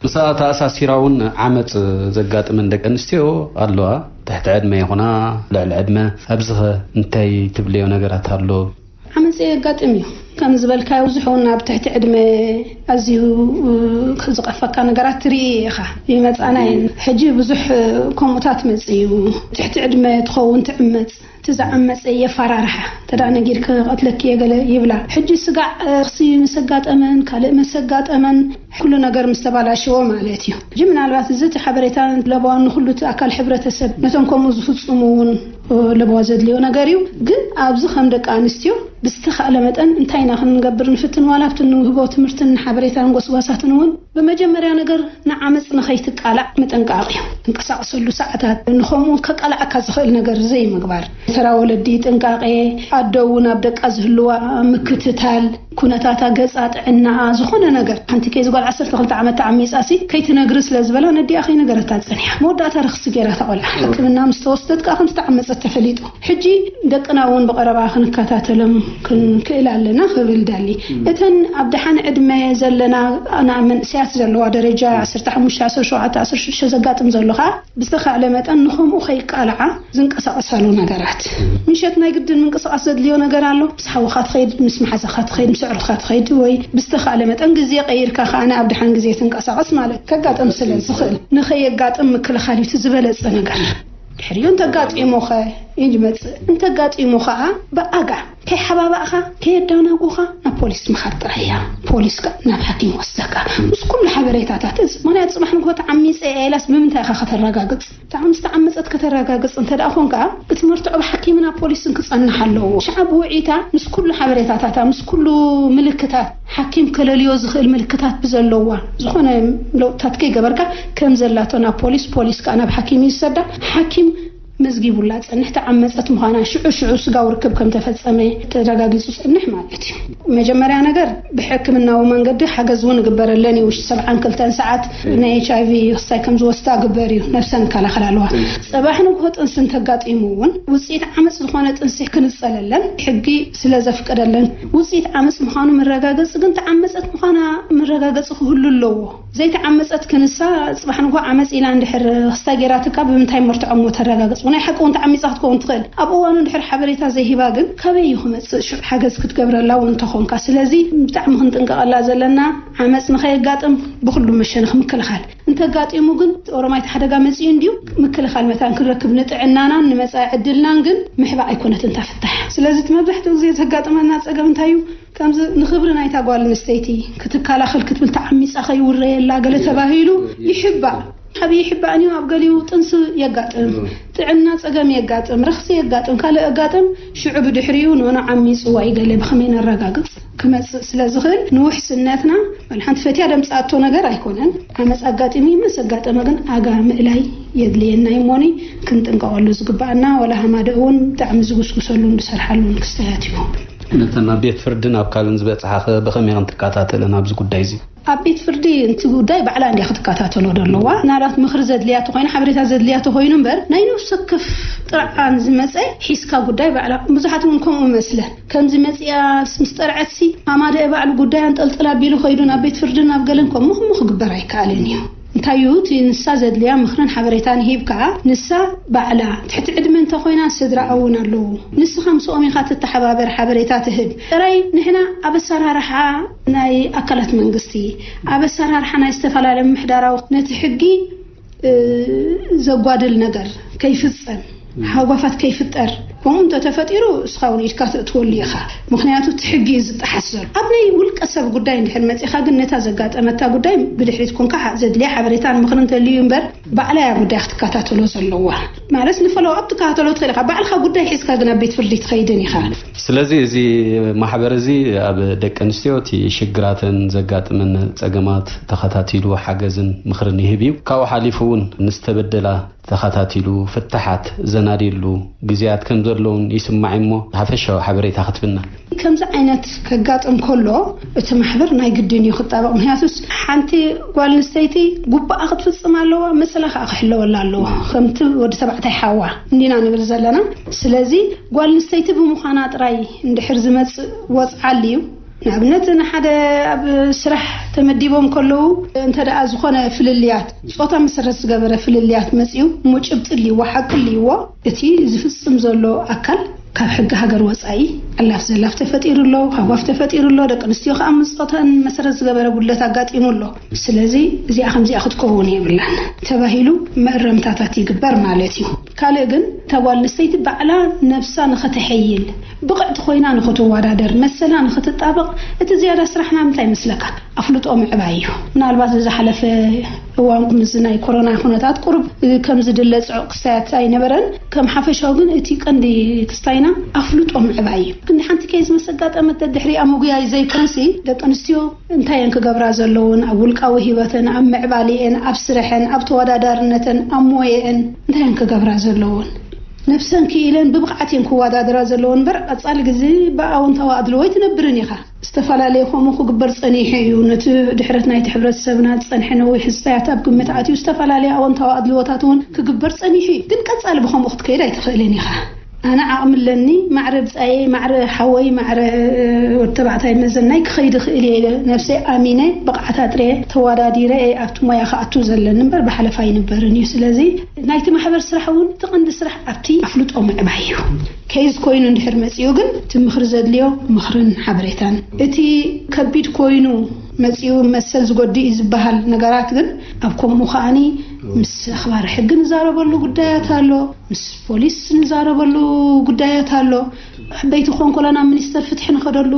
ምስኣ ተኣሳሲራ እውን ዓመፅ ዘጋጥመን ደቂ ኣንስትዮ ኣለዋ። ትሕቲ ዕድመ ይኹና ልዕሊ ዕድመ፣ ኣብዚኸ እንታይ ትብልዮ ነገራት ኣሎ? ዓመፅ የጋጥም እዩ። ከም ዝበልካዮ ብዙሕ እውን ኣብ ትሕቲ ዕድመ ኣዝዩ ዝቐፈካ ነገራት ትርኢ ኢኻ። ይመጻና እየን። ሕጂ ብዙሕ ከምኡታት መጽእ እዩ። ትሕቲ ዕድመ ትኸውን ትዕመጽ፣ እቲ ዝዓመጸ የፈራርሓ። ተዳ ነጊር ክቐትለኪ የገለ ይብላ። ሕጂ ስጋዕ ክሲ ምስ ኣጋጠመን ካልእ ምስ ኣጋጠመን ኩሉ ነገር ምስ ተባላሸዎ ማለት እዩ። ሕጂ ምናልባት እዚ እቲ ሓበሬታ ለባውን ንኩሉ እቲ ኣካል ሕብረተሰብ ነቶም ከምኡ ዝፍጽሙ እውን ለበዋ ዘድልዮ ነገር እዩ። ግን ኣብዚ ከም ደቂ ኣንስትዮ ብዝተኻእለ መጠን እንታይ ኢና ክንገብር ንፍትን፣ ዋላ ኣብቲ ንውህቦ ትምህርትን ሓበሬታን ጎስጓሳትን እውን ብመጀመርያ ነገር ንዓመፅ ንኸይትቃላዕ ምጥንቃቕ እዩ። ትንቀሳቐሰሉ ሰዓታት ንኸምኡ ከቃልዓካ ዝኽእል ነገር ዘይምግባር፣ ተራ ወለዲ ጥንቃቄ፣ ኣዶ እውን ኣብ ደቃ ዝህልዋ ምክትታል፣ ኩነታታ ገፃ ጥዕናኣ ዝኾነ ነገር ሓንቲ ከይዚ ጓል ዓሰርተ ክልተ ዓመት ተዓሚፃ ሲ ከይትነግሪ ስለ ዝበላ ነዲኣ ከይነገረታ ፀኒሓ መወዳእታ ረኽሲ ገይራ ተቆልዓ ሕክምና ምስ ተወስደት ከዓ ከም ዝተዓመፀት ተፈሊጡ። ሕጂ ደቅና እውን ብቐረባ ክንከታተሎም ክንክእል ኣለና ክብል ደሊ። እተን ኣብ ደሓን ዕድመ ዘለና ንኣብ መንእሰያት ዘለዋ ደረጃ ዓሰርተ ሓሙሽተ ዓሰርተ ሸውዓተ ዓሰርተ ሽዱሽተ ዘጋጥም ዘሎ ከዓ ብዝተኻእለ መጠን ንኸምኡ ከይቃልዓ ዝንቀሳቐሳሉ ነገራት። ምሸት ናይ ግድን ምንቅስቓስ ዘድልዮ ነገር ኣሎ። ምስ ሓውኻ ትኸይድ፣ ምስ መሓዛኻ ትኸይድ፣ ምስ ኣዕሩኽካ ትኸይድ፣ ወይ ብዝተኻእለ መጠን ግዜ ቀይርካ ከኣ ኣብ ደሓን ግዜ ትንቀሳቐስ ማለት ከጋጥም ስለ ዝኽእል ንኸየጋጥም ምክልኻል እዩ እቲ ዝበለጸ ነገር። ድሕሪኡ እንተጋጢሙኸ ይመጽእ፣ እንተጋጢሙ ከኣ ብኣጋ ከይሓባባእኻ ከየዳናጉኻ ናብ ፖሊስ ምኻድ ጥራይ እያ። ፖሊስ ከ ናብ ሓኪም ወስደካ ምስ ኩሉ ሓበሬታታት እዚ። ምኽንያቱ ጽባሕ ንግሆ ተዓሚጸ እየ ኢላስ ብምንታይ ኢኻ ከተረጋግጽ? ተዓም ዝተዓመጸት ከተረጋግጽ እንተ ደኣ ኾንካ እቲ መርትዖ ብሓኪምን ኣብ ፖሊስን ክጸንሕ ኣለዎ። ሽዓ ብውዒታ ምስ ኩሉ ሓበሬታታታ፣ ምስ ኩሉ ምልክታት፣ ሓኪም ከለልዮ ዝኽእል ምልክታት ብዘለዋ ዝኾነ ለውጥታት ከይገበርካ ከም ዘላቶ ናብ ፖሊስ፣ ፖሊስ ከኣ ናብ ሓኪም እዩ ዝሰዳ። ሓኪም መዝጊቡላ ጸንሕ ተዓመጸት ምዃና ሽዑ ሽዑ ስጋዊ ርክብ ከም ተፈጸመ ተረጋጊጹ ጸንሕ ማለት እዩ። መጀመርያ ነገር ብሕክምናዊ መንገዲ ሓገዝ እውን ይግበረለን እዩ። ውሽጢ ሰብዓን ክልተን ሰዓት ናይ ኤች ኣይ ቪ ክስታይ ከም ዝወስዳ ግበር እዩ። ነብሰን ይከላኸላ ኣለዋ። ጽባሕ ንግሆ ጥንሲ እንተጋጢሙ እውን ውጽኢት ዓመጽ ዝኾነ ጥንሲ ክንጸለለን ሕጊ ስለ ዘፍቀደለን ውጽኢት ዓመጽ ምዃኑ መረጋገጺ ግን ተዓመጸት ምዃና መረጋገጺ ክህሉ ኣለዎ። ዘይተዓመጸት ክንሳ ጽባሕ ንግሆ ዓመጽ ኢላ እንድሕር ክስታይ ገይራትካ ብምንታይ መርትዖ እሞ ተረጋግጽ? ናይ ሓቂ እውን ተዓሚጻ ክትከውን ትኽእል። ኣብ እዋኑ እንድሕር ሓበሬታ ዘይሂባ ግን ካበይ እዩ ክመጽእ? ሽዑ ሓገዝ ክትገብረላ እውን እንተኾንካ። ስለዚ ብጣዕሚ ክንጥንቀቐላ ዘለና ዓመጽ ንኸየጋጥም ብኹሉ መሸነኽ ምክልኻል። እንተጋጢሙ ግን ኦሮማይት ሓደጋ መጺኡ እንድዩ ምክልኻል መታን ክንረክብ ንጥዕናናን ንመጻኢ ዕድልናን ግን ምሕባእ ኣይኮነትን እታ ፍታሕ። ስለዚ እቲ መብዛሕትኡ ግዜ ዘጋጥመና ጸገም እንታይ እዩ? ከምዚ ንኽብሪ ናይታ ጓል ኣንስተይቲ ክትከላኸል ክትብል ተዓሚጻ ከይውረየላ ገለ ተባሂሉ ይሕባእ። ሓቢ ይሕባእን እዩ። ኣብ ገሊኡ ጥንሲ የጋጥም፣ ጥዕና ጸገም የጋጥም፣ ረኽሲ የጋጥም፣ ካልእ የጋጥም። ሽዑ ብድሕሪኡ ንኖ ዓሚጽዋ እዩ ገለ ብኸመይ ነረጋግጽ ክመጽእ ስለ ዝኽእል ንውሕስነትና ወላ ሓንቲ ፈትያ ደምጻኣቶ ነገር ኣይኮነን። ዓመጽ ኣጋጢሙ ምስ ኣጋጠመ ግን ኣጋ ምእላይ የድልየና እዩ እሞኒ ክንጥንቀቐሉ ዝግባኣና። ወላ ሃማደ እውን ብጣዕሚ ዝጉስጉሰሉን ዝሰርሓሉን ክስተያት እዩ። ነተን ኣብ ቤት ፍርድን ኣብ ካልእን ዝበጽሓ ኸ ብኸመይ ኢኽን ትከታተለን ኣብዚ ጉዳይ እዚ? ኣብ ቤት ፍርዲ እቲ ጉዳይ ባዕላ እንድያ ክትከታተሎ ዘለዋ። ምናልባት ምኽሪ ዘድልያ ተኾይና፣ ሓበሬታ ዘድልያ ተኾይኑ እምበር፣ ናይ ነፍሲ ወከፍ ጥርዓን ዝመጸ ሒዝካ ጉዳይ ባዕላ። ብዙሓት እውን ከምኡ መስለ። ከምዚ መጽያ ምስ ጠርዐትሲ፣ ሃማደኤ ባዕሉ ጉዳይ ኣንጠልጥል ኣቢሉ ኸይዱ ናብ ቤት ፍርድን ናብ ገለን ከምኡ፣ ከምኡ ክግበር ኣይከኣልን እዩ። እንታይ እዩ እቲ ንሳ ዘድልያ ምኽርን ሓበሬታን ሂብካ፣ ንሳ ባዕላ ትሕቲ ዕድመ እንተኾይና ስድራኣ እውን ኣለዉ። ንስኻ ምስኦም ኢኻ ትተሓባበር፣ ሓበሬታ ትህብ። ጥራይ ንሕና ኣብ ኣሰራርሓ ናይ ኣካላት መንግስቲ፣ ኣብ ኣሰራርሓ ናይ ዝተፈላለየ ምምሕዳራዊ ነቲ ሕጊ፣ እ፣ ዘጓድል ነገር ከይፍጸም፣ ሃጓፋት ከይፍጠር፣ ከምኡ እንተተፈጢሩ እስኻ እውን ኢድካ ተእትወሉ ኢኻ። ምኽንያቱ እቲ ሕጊ እዩ ዝጠሓስ ዘሎ። ኣብ ናይ ውልቀ ሰብ ጉዳይ እንድሕር መጺኻ ግን ነታ ዘጋጠመታ ጉዳይ ብድሕሪት ኮንካ ሓ-፣ ዘድልያ ሓበሬታን ምኽርን እንተልዩ እምበር ባዕላ እያ ጉዳይ ክትከታተሎ ዘለዋ። ማለት ንፈለዋ ኣብ ትከታተሎ ትኽእል ኢኻ። ባዕልኻ ጉዳይ ሒዝካ ግን ኣብ ቤት ፍርዲ ትኸይድን ኢኻ። ስለዚ እዚ ማሕበር እዚ ኣብ ደቂ ኣንስትዮ እቲ ሽግራተን ዘጋጥመን ጸገማት ተኸታቲሉ ሓገዝን ምኽርን ይህብ እዩ። ካብኡ ሓሊፉ እውን ንዝተበደላ ተኸታቲሉ ፍታሓት ዘናድየሉ ግዜያት ከም ዘለውን ይስማዕ እሞ ሓፈሻዊ ሓበሬታ ክትብና። ከምዚ ዓይነት ከጋጥም ከሎ እቲ ማሕበር ናይ ግድን እዩ ክጣበቕ። ምክንያቱስ ሓንቲ ጓል ኣንስተይቲ ጉባኣ ክትፍጽም ኣለዋ፣ መሰላ ከዓ ክሕለወላ ኣለዎ። ከምቲ ወዲ ተባዕታይ ሓዋ እንዲና ንብል ዘለና። ስለዚ ጓል ኣንስተይቲ ብምዃና ጥራይ እንድሕር ዝመጽእ ወጽዓ ኣልዩ፣ ንኣብነት ንሓደ ኣብ ስራሕ ተመዲቦም ከለዉ እንተ ደኣ ዝኾነ ፍልልያት፣ ጾታ መሰረት ዝገበረ ፍልልያት መጺኡ እሞ ጭብጢ ኣልይዎ፣ ሓቂ ኣልይዎ፣ እቲ ዝፍጽም ዘሎ ኣካል ካብ ሕጊ ሃገር ወጻኢ ዕላፍ ዘላፍ ተፈጢሩ ኣሎ፣ ሃጓፍ ተፈጢሩ ኣሎ። ደቂ ኣንስትዮ ከዓ ምጾተን መሰረት ዝገበረ ጉድለት ኣጋጢሙ ኣሎ። ስለዚ እዚኣ ከምዚኣ ክትከውን የብላን ተባሂሉ መእረምታታት ይግበር ማለት እዩ። ካልእ ግን እታ ጓል ኣንስተይቲ ባዕላ ነብሳ ንኸተሐይል፣ ብቕዕቲ ኮይና ንኽትወዳደር፣ መሰላ ንኽትጣበቕ፣ እቲ ዝያዳ ስራሕና እንታይ ይመስለካ? ኣፍልጦ ምዕባይ እዩ። ምናልባት ዝሓለፈ እዋን፣ ምስ ናይ ኮሮና ኩነታት ቁሩብ ከም ዝድለ ጽዑቕ ክስታያት ኣይነበረን። ከም ሓፈሻዊ ግን እቲ ቀንዲ ክስታይና ኣፍልጦ ምዕባይ እዩ። ክንዲ ሓንቲ ኬዝ ምስ ኣጋጠመት፣ ደድሕሪኣ ምጉያይ ዘይኮንሲ፣ ደቂ ኣንስትዮ እንታይ እየን ክገብራ ዘለውን? ኣብ ውልቃዊ ህይወተን፣ ኣብ ምዕባሊኤን፣ ኣብ ስረሐን፣ ኣብ ተወዳዳርነተን፣ ኣብ ሞየአን እንታይ እየን ክገብራ ዘለውን? ነብሰን ክኢለን ብብቕዓት እየን ክወዳደራ ዘለውን እምበር፣ ቀጻሊ ግዜ ብኣወንታዊ ኣድልዎ ኣይትነብርን ኢኻ። ዝተፈላለየ ከምኡ ክግበር ጸኒሑ እዩ። ነቲ ድሕረት ናይቲ ሕብረተሰብና ዝጸንሐ ነዊሕ ዝስታያት ኣብ ግምት ኣትዩ፣ ዝተፈላለየ ኣወንታዊ ኣድልዎታት እውን ክግበር ጸኒሑ እዩ። ግን ቀጻሊ ብኸምኡ ክትከይድ ኣይትኽእልን ኢኻ። ኣነ ዓቕሚ ኣለኒ፣ ማዕረ ብጻየይ፣ ማዕረ ሓወይ፣ ማዕረ ወዲ ተባዕታይ መዘናይ ክኸይድ እኽእል እየ ኢለ ነብሰይ ኣሚነ፣ ብቕዓት ኣጥርየ፣ ተወዳዲረ እየ ኣብቲ ሞያ ክኣቱ ዘለኒ እምበር፣ ብሓለፋ ኣይንበርን እዩ። ስለዚ ናይቲ ማሕበር ስራሕ እውን እቲ ቀንዲ ስራሕ ኣብቲ ኣፍልጦ ምዕባይ እዩ። ኬዝ ኮይኑ እንድሕር መጺኡ ግን፣ እቲ ምኽሪ ዘድልዮ ምኽርን ሓበሬታን፣ እቲ ከቢድ ኮይኑ መጺኡ መሰል ዝጎድእ እዩ ዝበሃል ነገራት ግን፣ ኣብ ከምኡ ከኣኒ ምስ ኣኽባሪ ሕጊ ንዛረበሉ ጉዳያት ኣሎ፣ ምስ ፖሊስ ንዛረበሉ ጉዳያት ኣሎ። ዓበይቲ ክኾን ከሎ ናብ ሚኒስተር ፍትሒ ንኸደሉ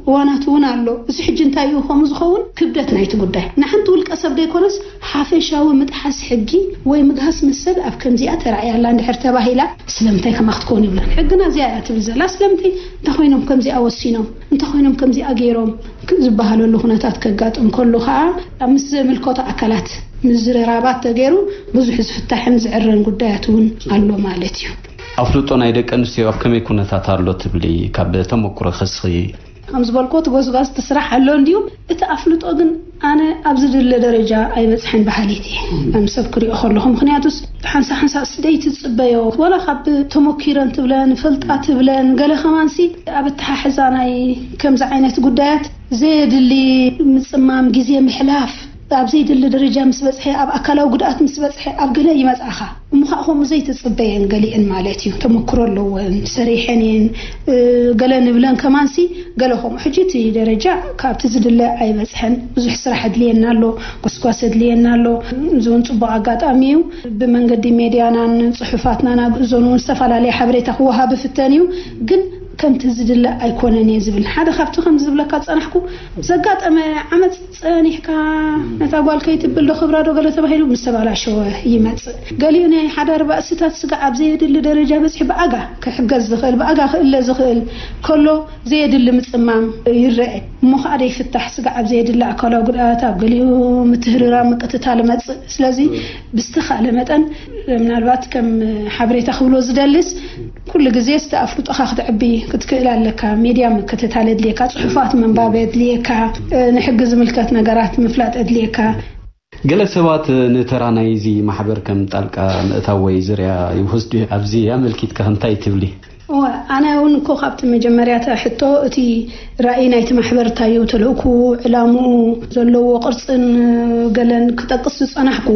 እዋናት እውን ኣሎ። እዚ ሕጂ እንታይ እዩ ከምኡ ዝኸውን? ክብደት ናይቲ ጉዳይ ንሓንቲ ውልቀ ሰብ ዘይኮነስ፣ ሓፈሻዊ ምጥሓስ ሕጊ ወይ ምግሃስ መሰል ኣብ ከምዚኣ ተራእያ ኣላ እንድሕር ተባሂላ፣ ስለምንታይ ከምኣ ክትከውን ይብላን። ሕግና እዚኣ እያ ትብል ዘላ። ስለምንታይ፣ እንታይ ኮይኖም ከምዚኣ ወሲኖም፣ እንታይ ኮይኖም ከምዚኣ ገይሮም ክ-፣ ዝበሃለሉ ኩነታት ከጋጥም ከሎ ከዓ፣ ኣብ ምስ ዘምልከቶ ኣካላት ምዝርራባት ተገይሩ ብዙሕ ዝፍታሕን ዝዕረን ጉዳያት እውን ኣሎ ማለት እዩ። ኣፍልጦ ናይ ደቂ ኣንስትዮ ኣብ ከመይ ኩነታት ኣሎ ትብሊ? ካብ ተመኩሮ ከስኺ። ከም ዝበልኩ፣ እቲ ጎስጓስ፣ እቲ ስራሕ ኣሎ እንድዩ። እቲ ኣፍልጦ ግን ኣነ ኣብ ዝድለ ደረጃ ኣይበጽሐን በሃሊት እየ። ከም ሰብ ክሪኦ ከለኹ፣ ምኽንያቱስ ሓንሳ ሓንሳ ስደይ ትጽበዮ፣ ወላ ካብ ተመኪረን ትብለን፣ ፈልጣ ትብለን፣ ገለ ከማንሲ ኣብ ኣተሓሕዛ ናይ ከምዚ ዓይነት ጉዳያት ዘየድሊ ምጽማም፣ ግዜ ምሕላፍ፣ ኣብ ዘይድሊ ደረጃ ምስ በጽሐ፣ ኣብ ኣካላዊ ጉድኣት ምስ በጽሐ፣ ኣብ ገለ ይመጽኣኻ። እሞ ኸኣ ከምኡ ዘይትጽበየን ገሊአን ማለት እዩ። ተመክሮ ኣለወን፣ ሰሪሐን እየን፣ እ፣ ገለ ንብለን ከማንሲ፣ ገለ ከምኡ። ሕጂ እቲ ደረጃ ካብቲ ዝድለ ኣይበጽሐን። ብዙሕ ስራሕ ኣድልየና ኣሎ፣ ጎስጓስ ኣድልየና ኣሎ። እዚ እውን ጽቡቕ ኣጋጣሚ እዩ። ብመንገዲ ሜድያናን ጽሑፋትናን ኣብ እዞን እውን ዝተፈላለየ ሓበሬታ ክወሃብ ይፍተን እዩ። ግን ከምቲ ዝድለ ኣይኮነን እየ ዝብል። ሓደ ካብቲ ከምዚ ዝብለካ ዝጸናሕኩ ዘጋጠመ ዓመጽ ጸኒሕካ ነታ ጓል ከይትብል ዶ ክብራ ዶ ገለ ተባሂሉ ምስ ተባላሸወ ይመጽእ። ገሊኡ ናይ ሓዳር ባእስታት ስጋዕ ኣብ ዘየድሊ ደረጃ በጺሑ ብኣጋ ክሕገዝ ዝኽእል፣ ብኣጋ ክእለ ዝኽእል ከሎ ዘየድሊ ምጽማም ይረአ። እሞ ኸኣ ደይፍታሕ ስጋዕ ኣብ ዘየድሊ ኣካላዊ ጉድኣት፣ ኣብ ገሊኡ ምትህርራም፣ ምቅትታል ይመጽእ። ስለዚ ብዝተኻእለ መጠን ምናልባት ከም ሓበሬታ ክብሎ ዝደልስ፣ ኩሉ ግዜ እስቲ ኣፍልጦኻ ክትዕቢ ክትክእል ኣለካ። ሜድያ ምክትታል የድልየካ፣ ጽሑፋት ምንባብ የድልየካ፣ እ፣ ንሕጊ ዝምልከት ነገራት ምፍላጥ የድልየካ። ገለ ሰባት ንተራ ናይዚ ማሕበር ከም ጣልቃ ምእታው ወይ ዝርያ ይወስዱ። ኣብዚ ኣመልኪትካ እንታይ ትብሊ? እወ፣ ኣነ እውን እኮ ካብቲ መጀመርያ እታ ሕቶ፣ እቲ ራእይ ናይቲ ማሕበር እንታይ እዩ፣ ተልእኮኡ፣ ዕላምኡ፣ ዘለዎ ቅርጽን ገለን ክጠቅስ ዝጸናሕኩ፣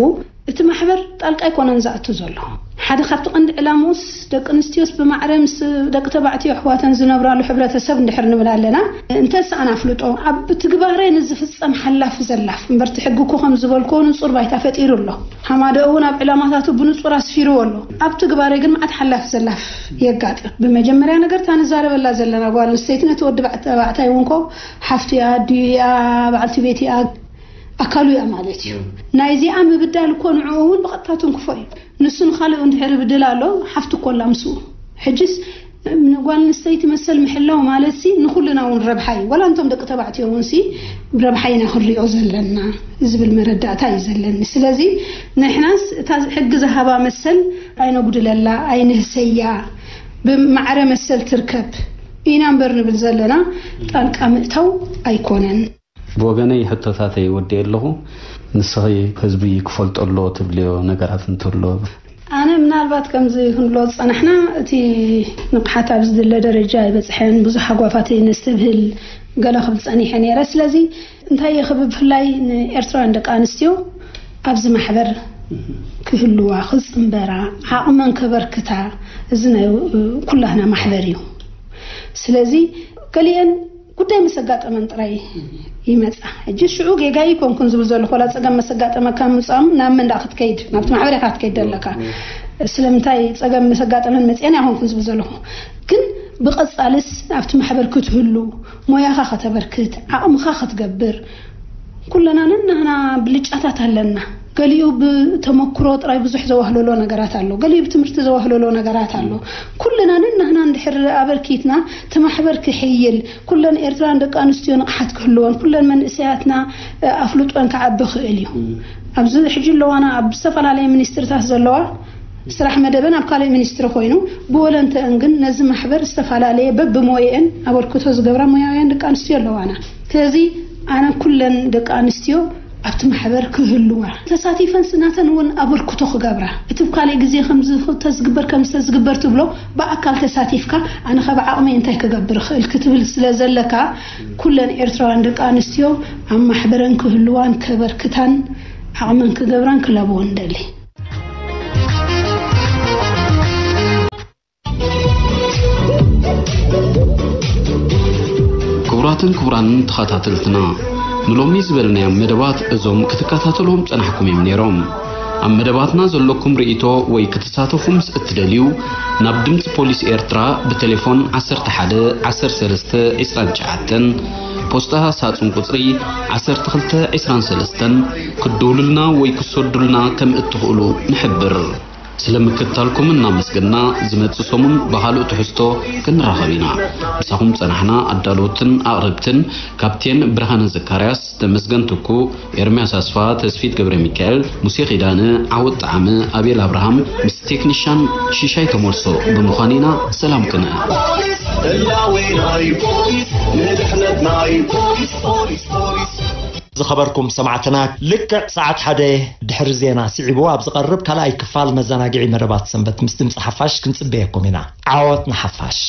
እቲ ማሕበር ጣልቃ ኣይኮነን ዝኣቱ ዘሎ። ሓደ ካብቲ ቀንዲ ዕላምኡስ፣ ደቂ ኣንስትዮስ ብማዕረ ምስ ደቂ ተባዕትዮ ኣሕዋተን ዝነብራሉ ሕብረተሰብ እንድሕር ንብል ኣለና፣ እንተሰኣን ኣፍልጦ፣ ኣብ ትግባረ ንዝፍጸም ሓላፍ ዘላፍ እምበር፣ እቲ ሕጊ እኮ ከም ዝበልክዎ ንጹር ባይታ ፈጢሩ ኣሎ። ሃማደኡ እውን ኣብ ዕላማታቱ ብንጹር ኣስፊርዎ ኣሎ። ኣብ ትግባረ ግን መዓት ሓላፍ ዘላፍ የጋጥም። ብመጀመርያ ነገር፣ እታ ንዛረበላ ዘለና ጓል ኣንስተይቲ፣ ነቲ ወዲ ባዕ-፣ ተባዕታይ እውን እኮ ሓፍቱ እያ፣ ኣዲኡ እያ፣ በዓልቲ ቤት እያ፣ ኣካሉ እያ ማለት እዩ። ናይዚኣ ምብዳል እኮ ንዕኡ እውን ብቐጥታ ትንክፎ እዩ። ንሱ ንኻልእ እንድሕር ይብድል ኣሎ፣ ሓፍቱ እኮ ኣላ ምስኡ። ሕጅስ ንጓል ኣንስተይቲ መሰል ምሕላው ማለትሲ ንኹልና እውን ረብሓ እዩ። ዋላ እንቶም ደቂ ተባዕትዮ እውንሲ ረብሓ ኢና ክንሪኦ ዘለና ዝብል መረዳእታ እዩ ዘለኒ። ስለዚ ንሕናስ እታ ሕጊ ዝሃባ መሰል ኣይነጉድለላ፣ ኣይንህሰያ፣ ብማዕረ መሰል ትርከብ ኢና እምበር ንብል ዘለና፣ ጣልቃ ምእታው ኣይኮነን። ብወገነይ ሕቶታተይ ወዲኤ ኣለኹ። ንስኺ ህዝቢ ክፈልጦ ኣለዎ ትብልዮ ነገራት እንተሎ? ኣነ ምናልባት ከምዚ ክንብሎ ዝጸናሕና፣ እቲ ንቕሓት ኣብ ዝድለ ደረጃ ኣይበጽሐን፣ ብዙሕ ሃጓፋት እየ ነስተብህል፣ ገለ ክብል ጸኒሐ ነይረ። ስለዚ እንታይ እየ ክብል፣ ብፍላይ ንኤርትራውያን ደቂ ኣንስትዮ ኣብዚ ማሕበር ክህልዋ፣ ክጽንበራ፣ ዓቕመን ከበርክታ፣ እዚ ናይ ኩላህና ማሕበር እዩ። ስለዚ ገሊአን ጉዳይ መሰጋጠመን ጥራይ ይመጻ። ሕጂ ሽዑ ጌጋ ይኮንኩን ዝብል ዘለኹ፣ ዋላ ጸገም መሰጋጠመካ ምጻም ናብ መን ደኣ ክትከይድ፣ ናብቲ ማሕበር ኢኻ ክትከይድ ዘለካ። ስለምንታይ ጸገም መሰጋጠመን መጽአን ኣይኮንኩን ዝብል ዘለኹ፣ ግን ብቐጻልስ ኣብቲ ማሕበር ክትህሉ፣ ሞያኻ ከተበርክት፣ ዓቕምኻ ክትገብር፣ ኩለና ነናህና ብልጫታት ኣለና። ገሊኡ ብተመክሮ ጥራይ ብዙሕ ዘዋህለሎ ነገራት ኣሎ፣ ገሊኡ ብትምህርቲ ዘዋህለሎ ነገራት ኣሎ። ኩልና ነናህና እንድሕር ኣበርኪትና፣ እቲ ማሕበር ክሕይል፣ ኩለን ኤርትራን ደቂ ኣንስትዮ ንቕሓት ክህልወን፣ ኩለን መንእሰያትና ኣፍልጦን ክዓቢ ክእል እዩ። ኣብዚ ሕጂ ኣለዋና ኣብ ዝተፈላለየ ሚኒስትርታት ዘለዋ ስራሕ መደበን ኣብ ካልእ ሚኒስትሪ ኮይኑ፣ ብወለንተአን ግን ነዚ ማሕበር ዝተፈላለየ በብሞየአን ኣበርክቶ ዝገብራ ሞያውያን ደቂ ኣንስትዮ ኣለዋና። ስለዚ ኣነ ኩለን ደቂ ኣንስትዮ ኣብቲ ማሕበር ክህልዋ፣ ተሳቲፈን ስናተን እውን ኣበርክቶ ክገብራ፣ እቲ ብካልእ ግዜ ከምዚ ተዝግበር ከምዚ ተዝግበር ትብሎ ብኣካል ተሳቲፍካ፣ ኣነ ከ ብዓቕመይ እንታይ ክገብር እኽእል ክትብል ስለ ዘለካ፣ ኩለን ኤርትራውያን ደቂ ኣንስትዮ ኣብ ማሕበረን ክህልዋን ከበርክታን ዓቕመን ክገብራን ክላበወን ንደሊ። ክቡራትን ክቡራንን ተኸታተልትና፣ ንሎሚ ዝበልናዮም መደባት እዞም ክትከታተልዎም ጸናሕኩም እዮም ነይሮም። ኣብ መደባትና ዘለኩም ርእይቶ ወይ ክትሳተፉ ምስ እትደልዩ፣ ናብ ድምጺ ፖሊስ ኤርትራ ብቴሌፎን ዓሰርተ ሓደ ዓሰርተ ሰለስተ ዕስራን ትሽዓተን፣ ፖስታ ሳጹን ቁጽሪ ዓሰርተ ክልተ ዕስራን ሰለስተን ክትድውሉልና ወይ ክትሰዱልና ከም እትኽእሉ ንሕብር። ስለ ምክትታልኩም እናመስገና፣ ዝመጽእ ሰሙን ብኻልእ ትሕዝቶ ክንራኸብ ኢና። ምሳኹም ጸናሕና ኣዳለውትን ኣቕረብትን ካፕቴን ብርሃነ ዘካርያስ፣ ተመስገን ትኩ፣ ኤርምያስ ኣስፋ፣ ተስፊት ገብረ ሚካኤል፣ ሙሴ ኪዳነ፣ ዓወት ጣዕመ፣ ኣቤል ኣብርሃም ምስ ቴክኒሻን ሽሻይ ተመልሶ ብምዃን ኢና። ሰላም ቅነ። እላወይ ናይ ፖሊስ ንድሕነት ናይ ፖሊስ ፖሊስ ፖሊስ። ዝኸበርኩም ሰማዕትና፣ ልክዕ ሰዓት ሓደ ድሕሪ ዜና ስዒቡ ኣብ ዝቐርብ ካልኣይ ክፋል መዘናግዒ መደባት ሰንበት ምስ ድምፂ ሓፋሽ ክንፅበየኩም ኢና። ዓወት ንሓፋሽ።